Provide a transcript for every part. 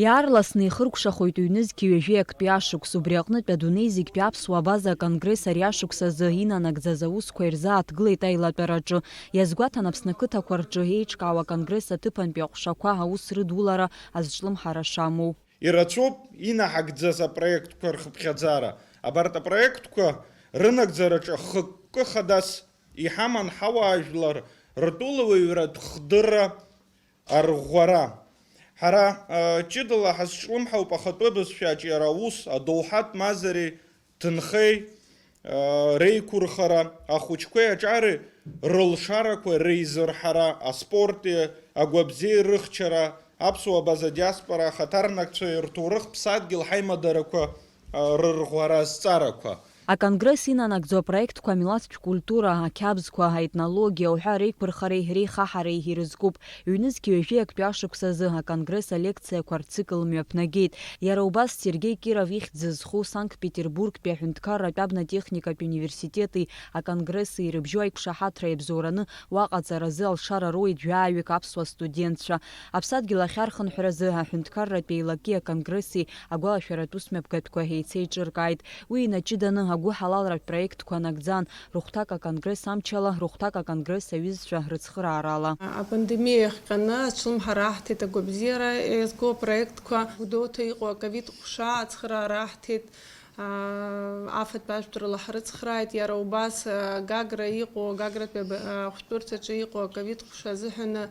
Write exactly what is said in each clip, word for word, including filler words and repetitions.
Иаарласны ихыркәшахоит ҩнызқьи ҩажәи актәи ашықәс, убри аҟнытә адунеи зегьтәи аԥсуа абаза аконгресс ари ашықәс азы инанагӡаз аусқәа ирзааҭгылеит аилатәараҿы. Иазгәаҭан Аԥсны ақыҭақәа рҿы еиҿкаау аконгресс аҭыԥантәи аҟәшақәа аус рыдулара азҿлымҳара шамоу. Ирацәоуп инаҳагӡаз апроектқәа рхыԥхьаӡара. Абарҭ апроектқәа рынагӡараҿы хықәкы хадас иҳаман ҳауаажәлар ртәылауаҩратә хдырра арӷәӷәара. Ҳара, а, ҷыдала ҳазҿлымҳауп ахатәы бызшәаҿиара аус, адоуҳатә мазареи ҭынхеи, а, реиқәырхара, ахәыҷқәеи аҿареи рылшарақәа реизырҳара, аспорти агәабзиеи рыхьчара, аԥсуа база диаспора ахаҭарнакцәеи рҭоурых ԥсадгьыл ҳаимадарақәа, а, рырӷәӷәара азҵаарақәа. Аконгресс инанагӡо апроектқәа амилаҭтә культура, ақьабзқәа, аетнологиа уҳәа реиқәырхареи реихаҳареи ирызкуп. Ҩнызқьи ҩажәи актәи ашықәс азы аконгресс алекциақәа рцикл мҩаԥнагеит. Иара убас Сергеи Киров ихьӡ зызху Санкт-Петербургтәи аҳәынҭқарратә абнатехникатә университети аконгресси ирыбжьоу аиқәшаҳаҭра иабзоураны уаҟа аҵаразы алшара роуеит жәаҩык аԥсуа студентцәа. Аԥсадгьыл ахьархынҳәразы аҳәынҭқарратә еилаки аконгресси агәалашәаратә усмҩаԥгатәқәа еицеиҿыркааит. Уи инаҷыданы агәыҳалалратә проектқәа нагӡан, рыхәҭак аконгресс амчала, рыхәҭак аконгресс аҩызцәа рыцхыраарала. Апандемиа иахҟьаны ацәлымҳара аҳҭеит агәабзиара иазку апроектқәа. Гәдоуҭа иҟоу аковид ҟәша ацхыраара аҳҭеит, аа, афатә ажәтәрала ҳрыцхрааит, иара убас, аа, Гагра иҟоу, Гагратәи аб-, аа, ахәшәтәырҭаҿы иҟоу аковид ҟәша азыҳәаны,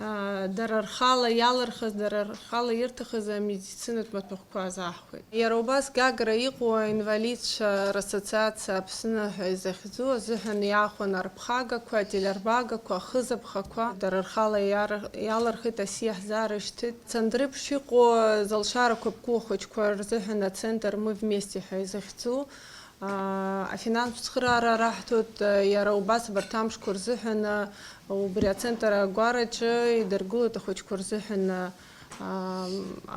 аа, дара рхала иалырхыз, дара рхала ирҭахыз амедицинатә маҭәахәқәа азаҳхуеит. Иара убас Гагра иҟоу аинвалидцәа рассоциациа Аԥсны ҳәа изахьӡу азыҳәан иаахәан арԥхагақәа, ателербагақәа, ахызаԥхақәа, дара рхала иар-, иалырхит, асиа ҳзаарышьҭит. Цандрыԥшь иҟоу залшарақәа ԥку ахәыҷқәа рзыҳәан ацентр Мы вместе ҳәа изахьӡу, аа, афинанстә цхыраара раҳҭоит, иара убас абарҭ амшқәа рзыҳәан, убри ацентр агәараҿы идыргылоит ахәыҷқәа рзыҳәан, аа,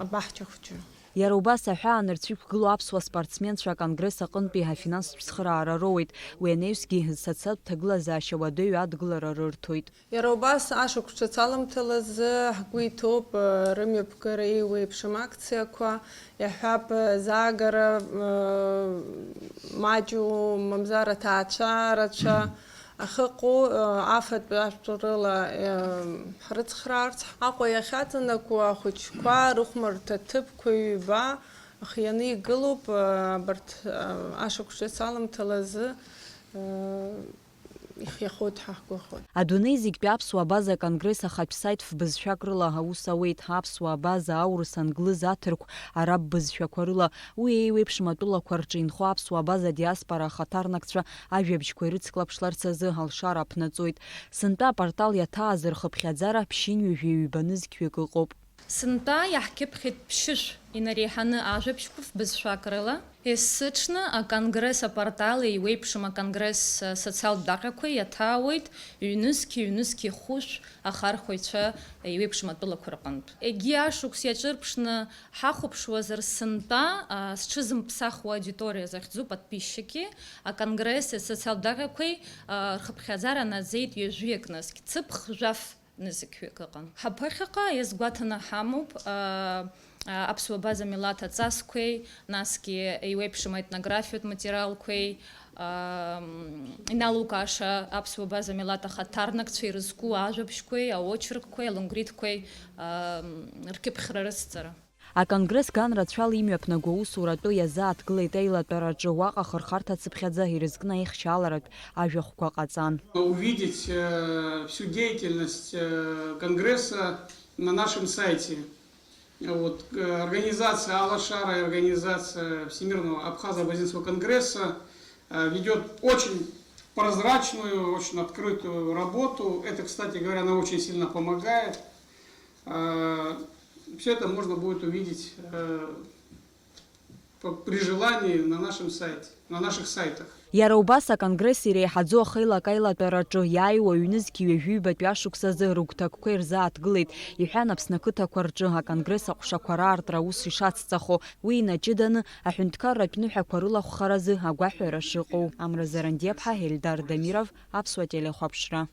абаҳча хәыҷы. Иара убас аҳәаа анырцәықәгылоу аԥсуа спортсменцәа аконгресс аҟынтәи афинанстә цхыраара роуеит. Уи анаҩсгьы зсоциалтә ҭагылазаашьа уадаҩу адгылара рырҭоит. Иара убас ашықәс ҿыц аламҭалазы ҳгәы иҭоуп, э, рымҩаԥгара еиуеиԥшым акциақәа, иаҳҳәап, э, заагара, э, маҷу, мамзар аҭаацәа рацәа ахьыҟоу, э, афатә ажәтәрыла, э, ҳрыцхраарц. Аҟәа иахьаҵанакуа ахәыҷқәа рыхәмарҭа ҭыԥқәа ҩба хианы игылоуп, э, абарҭ, э, ашықәс ҿыц аламҭалазы, э, ихиахоит ҳәа ҳгәыӷуеит. Адунеи зегьтәи аԥсуа абаза конгресс ахатә саит фбызшәак рыла аус ауеит, аԥсуа абаза, аурыс, англыз, аҭырқә, араб бызшәақәа рыла. Уи еиуеиԥшым атәылақәа рҿы инхо аԥсуа абаза диаспора ахаҭарнакцәа ажәабжьқәа ирыцклаԥшларц азы алшара аԥнаҵоит. Сынтәа апортал иаҭааз рхыԥхьаӡара ԥшьынҩажәи ҩба нызқьҩык ыҟоуп. Сынтәа иаҳкьыԥхьит ԥшьышә инареиҳаны ажәабжьқәа фбызшәак рыла. Есыҽны аконгресс апортал еиуеиԥшым аконгресс социалтә даҟьақәа иаҭаауеит ҩнызқьи ҩнызқьи хәышә ахархәаҩцәа еиуеиԥшым атәылақәа рҟынтә. Егьи ашықәс иаҿырԥшны ҳахәаԥшуазар, сынтәа, а, зҽызымԥсахуа аудиториа захьӡу подписчики аконгресси асоциалтә даҟьақәеи, а, рхыԥхьаӡара наӡеит ҩажәиак нызқь, цыԥх жәаф нызқьҩык ыҟан. Ҳаԥыхьаҟа иазгәаҭаны ҳамоуп, аа, аа, аԥсуа база милаҭ аҵасқәеи, насгьы еиуеиԥшым аетнографиатә материалқәеи, аа, иналукааша аԥсуа база милаҭ ахаҭарнакцәа ирызку ажәабжьқәеи, аочеркқәеи, алонгридқәеи, аа, ркьыԥхьра рыцҵара. Аконгресс ган рацәала имҩаԥнаго аусуратәы иазааҭгылеит аилатәараҿы, уаҟа ахырхарҭа цыԥхьаӡа ирызкны аихшьааларатә ажәахәқәа ҟаҵан. Увидеть, э, всю деятельность, э, Конгресса на нашем сайте. Вот, э, организация Алашара и организация Всемирного Абхазо-Абазинского Конгресса, э, ведёт очень прозрачную, очень открытую работу. Это, кстати говоря, она очень сильно помогает. Э, всё это можно будет увидеть, э, п-, при желании на нашем сайте, на наших сайтах. Иара убас аконгресс иреиҳаӡоу ахеилак аилатәараҿы иааиуа ҩнызқьи ҩажәи ҩбатәи ашықәс азы рыгәҭакқәа ирзааҭгылеит, иҳәан, Аԥсны ақыҭақәа рҿы аконгресс аҟәшақәа раартра аус ишацҵахо, уи инаҷыданы аҳәынҭқарратә ныҳәақәа рылахәхаразы агәаҳәара шыҟоу. Амра Зарандиаԥҳа, Ельдар Дамиров, Аԥсуа телехәаԥшра.